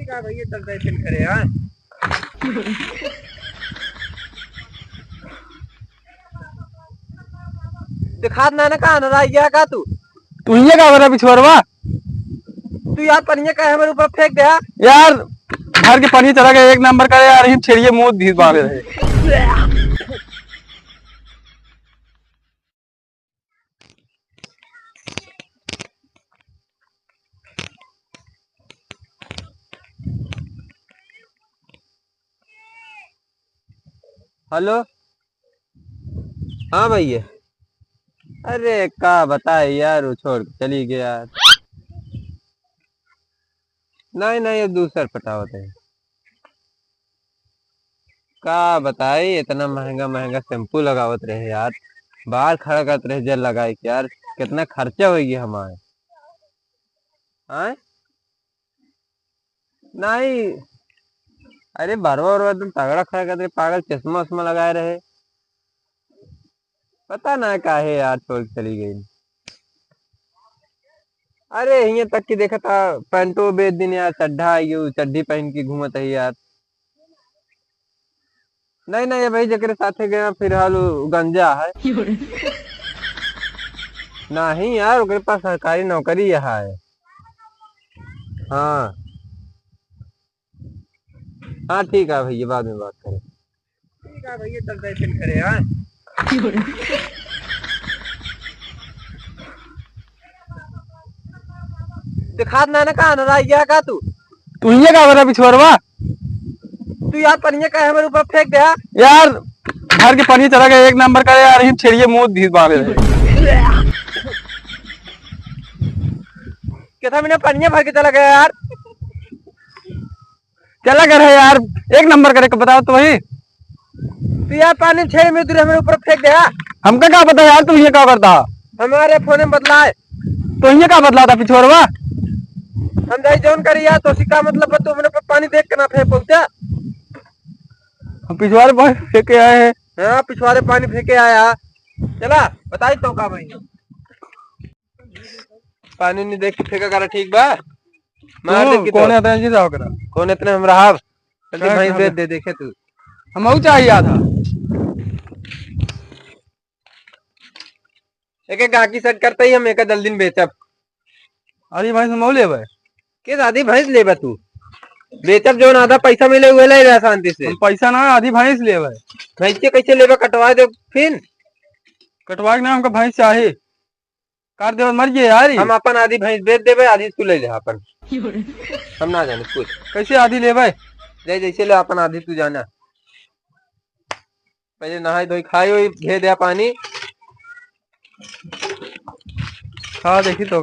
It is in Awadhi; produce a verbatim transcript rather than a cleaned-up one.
का भैया, चल दे फिर घरे, हाँ? दिखात ना, ना, कहाँ ना रह गया का तू? तू हियाँ का बता पिछुआरवा? तू यार पनिया काहे हमरे ऊपर फेंक दे, हाँ? यार, भर के पनिया चला गया, एक नंबर का यार, यही छेड़िए मुंह धीर बांधे रहे। हेलो, हाँ भैया। अरे का बताए यार, वो छोड़ के चली गई यार। नहीं, नहीं, ये दूसर पटावत है। का बताई, इतना महंगा महंगा शैम्पू लगावत रहे यार, बाल खड़ा करत रहे जेल लगाई के यार, कितना खर्चा होई गया हमारे। आय? नहीं, अरे बरवा उरवा एकदम तगड़ा खड़ा करत रहे, पागल चश्मा उश्मा लगाए रहे। पता ना काहे यार छोड़ के चली गई। अरे हियाँ तक कि देखा था, पैंटो बेच दिन यार, चड्ढा, यू चड्ढी पहन के घूमत है यार। नहीं, नहीं, ये भाई जेकरे साथे गया फिलहाल उ गंजा है। नहीं यार, ओकरे पास सरकारी नौकरी यहाँ है। हाँ। हाँ, ठीक है भैया, बाद में बात करें। ठीक है भैया, चल दे फिर घरे, हाँ? दिखात ना, ना, कहाँ ना रह गया का तू? तू हियाँ का बता पिछुआरवा? तू यार पनिया काहे हमरे ऊपर फेंक दे, हाँ? यार, भर के पनिया चला गया, एक नंबर का यार, यही छेड़िए मुंह धीर बांधे रहे। कितना मैंने पनिया भर के चला गया यार। चला कर है यार, एक नंबर करे के बताओ तो वही। तू यार पानी में छेड़ में दूर हमरे ऊपर फेंक दे, हाँ? हमका का पता यार, तू ये का करता? हमारे फोन में बदला है। तो ये का बदला था पिछुआरवा? हम जाई जौन करी यार, तो का मतलब है, तू हमरे पे पानी देख के ना फेंक पहुंचा। हम पिछुआरे पानी फेंक के आए हैं। हाँ, पिछुआरे पानी फेंक के आया। चला, बताई तो का भाई। पानी नहीं देख के फेंका करा, ठीक बा? मार तू दे कि कौन तो। है, जी रहा करा। कौन इतने हम रहा? जल्दी का भैंस कहा बेच बे? दे, देखे तू। हम ऊ चाहिए था। एक एक गाकी सेट करते ही हम एक जल्दी में बेचब। आधी भैंस हम ऊ लेबे। के आधी भैंस लेबे तू? बेचब जौन आधा पैसा मिले उहे ले रहा शांति से। हम पैसा ना, आधी भैंस लेबे। भैंस के कैसे लेबे? कटवा दे फिर। कटवा के ना, हमका भैंस चाही। काट देवे, मर गए यार। हम अपन आधी भैंस बेच देबे, आधी तू ले ले अपन। हम ना जाने कुछ। कैसे आधी लेबे? जै-, जैसे ले अपन आधी तू जाना। पहले नहाई धोई, खाई होई, घे दे पानी। हाँ, देखी तो।